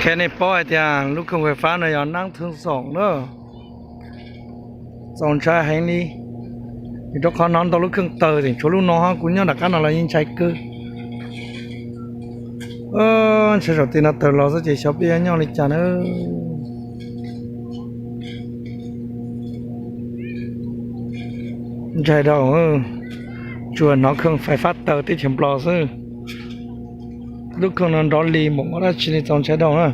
Qhia nej paub hais tias lub khoom fais fab no yog nab thwj xoom na, txaus ntshai heev li. Vim rau qhov hnov ntau lub khoom tawg, tseem tshuav lub no, kuv nyob nram qab no los yeej ntshai kawg. Ntshai saum tej no tawg los xwb ces xyov peb yuav nyob li cas na. Ntshai dhau, tsuas hnov khoom fais fab tawg teb chaws Nplog xwb. Lub khoom no nrov li npaum npaum dab tsi li, txaus ntshai dhau na.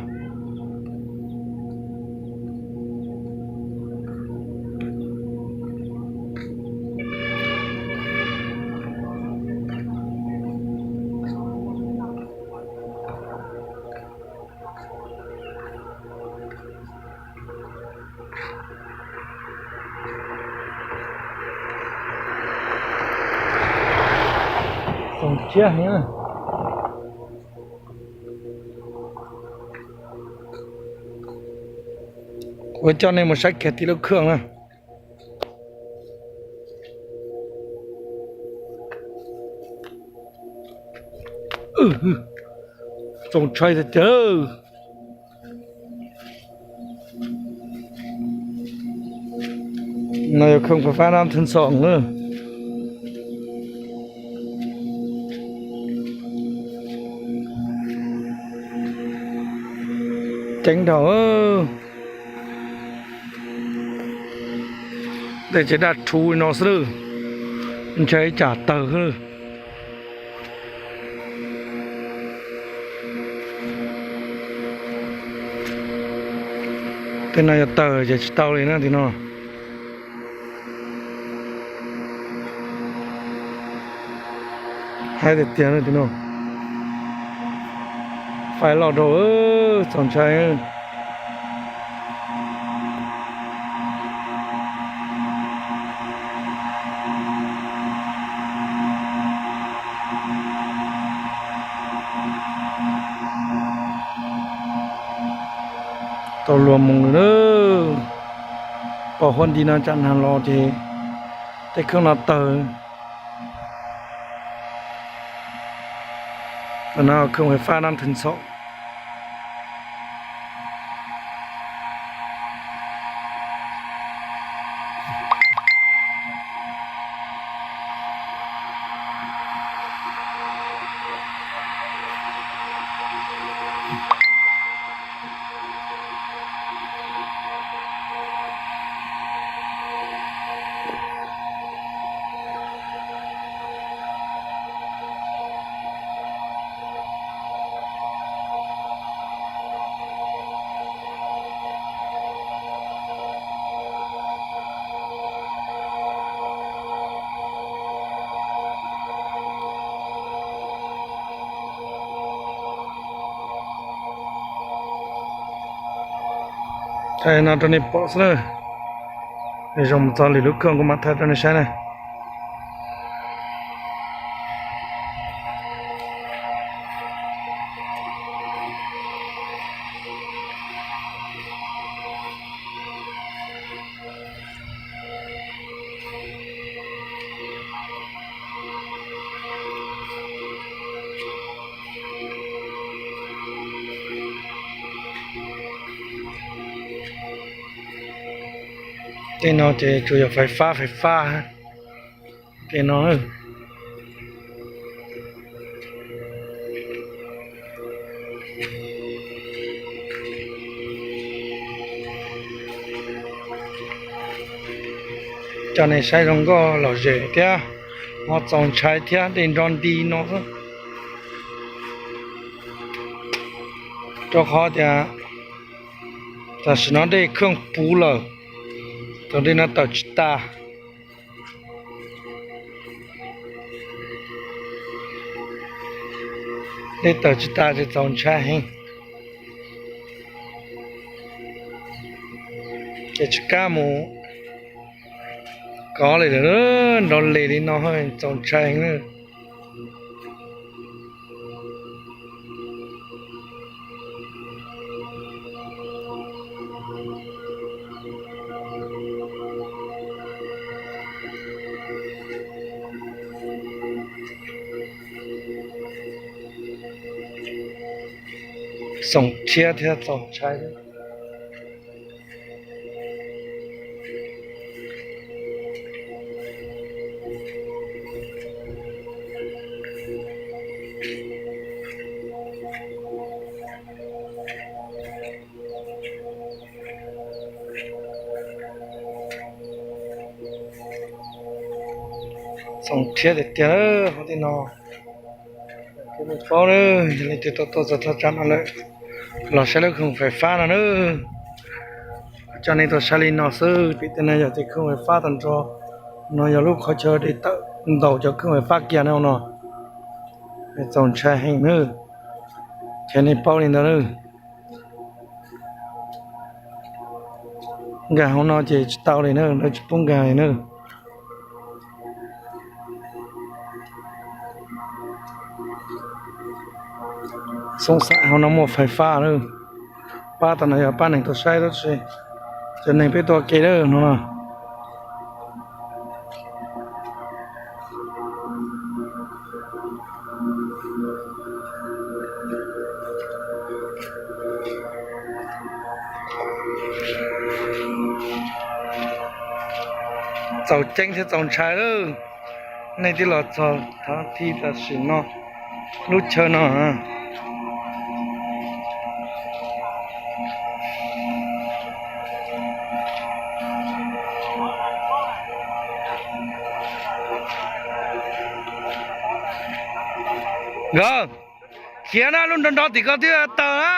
Kuv coj nej mus saib kiag tib lub khoom na. Txaus ntshai tiag tiag. No yog khoom fais fab nab thwj xoom na. Ceeb dhau. Tej tsev daj rhuv no xwb lawm, ntshai ib tsam tawg xwb. Tej no yog tawg ces tsis tau li na tim no. Haib tiag tiag tim no. Fais loj dhau, txaus ntshai. Tau luag mus lawm na. Pom huab nti no tsam nag los ces tej khoom no tawg. Tam no khoom fais fab nab thwj xoom. Thaij no rau nej pom xwb na. Zoo mus txog lwm lub khoom kuv mam thaij rau nej saib na. Tej no ces tsuas yog fais fab fais fab tej no. Coj nej saib zoo nkauj lom zem thiab ho txaus ntshai thiab dej nrov nti no xwb. Rau qhov tias tam sim no dej khoom puv lawm, thaum dej no tawm tsis tas. Dej tawm tsis tas ces txaus ntshai heev. Ces tsis kam mus kov li lawm, nrov li li no txaus ntshai heev. Txaus rhiab thiab txaus ntshai. Txaus rhiab tiag tiag hauv tej no. Paub na, yog leej twg tau tuaj txog thaj tsam no lawm, los saib lub khoom fais fab no na. Coj nej tuaj saib li no xwb, vim tej no yog tej khoom fais fab tag nrho. No yog lub qhov chaw de tawm ntaus cov khoom fais fab kiag no no. Txaus ntshai heev na, qhia nej paub li ntawd na. Nkag hauv no ces tsis tau li na, lawv tsis pub nkag li na. Xoob xav hauv no muaj fais fab na. Pab tam no yog pab neeg tuaj saib tab sis cov neeg peb tuaj ua ke lawm no. Txaus ceeb thiab txaus ntshai lawm. Nej twb los txog thaum thib tam sim no lub chaw no. Nkawd khiav na, lub nrov nrov tim ko twb tawg na.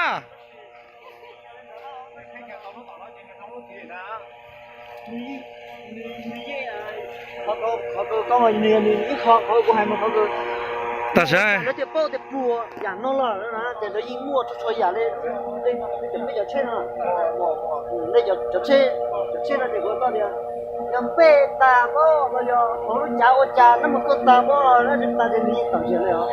Tam sim no ces paub tias puas yam no los ces lawv yeej muaj txhua txhua yam li, li cov tsheb no, cov tsheb, cov tsheb no ces kuv tau tias yog npej tas pob los yog hauv lub cav ua cas nab mus tuaj tas pob los lawv tsis tas ces nws yeej tawm ntsia li os.